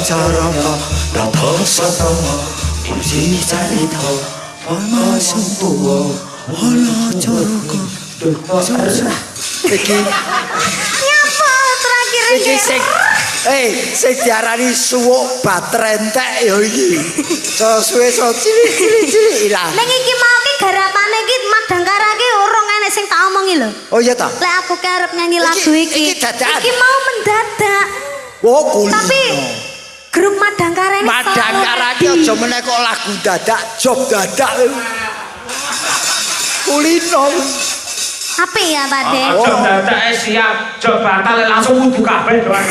Caraka Nata Satama Puji Carita Bama Sempuwa Wala Caraka. Iki Nyapa terakhir iki sing sing diarani suwuk batrentek ya iki. So suwe so cilik cilik cilik ilang. Ning iki mau ki garapane ki Madangkara ki urung enek sing tak omongi lho. Oh iya ta? Lek aku ki arep nyanyi lagu iki. Iki dadakan. Iki mau mendadak. Oh, kulino. Tapi grup Madangkara ini Madangkara ki selalu aja meneh kok lagu dadak, job dadak. Kulino. Apik ya, Pak De? Oh. Job dadake siap, job batal langsung kudu kabeh doang.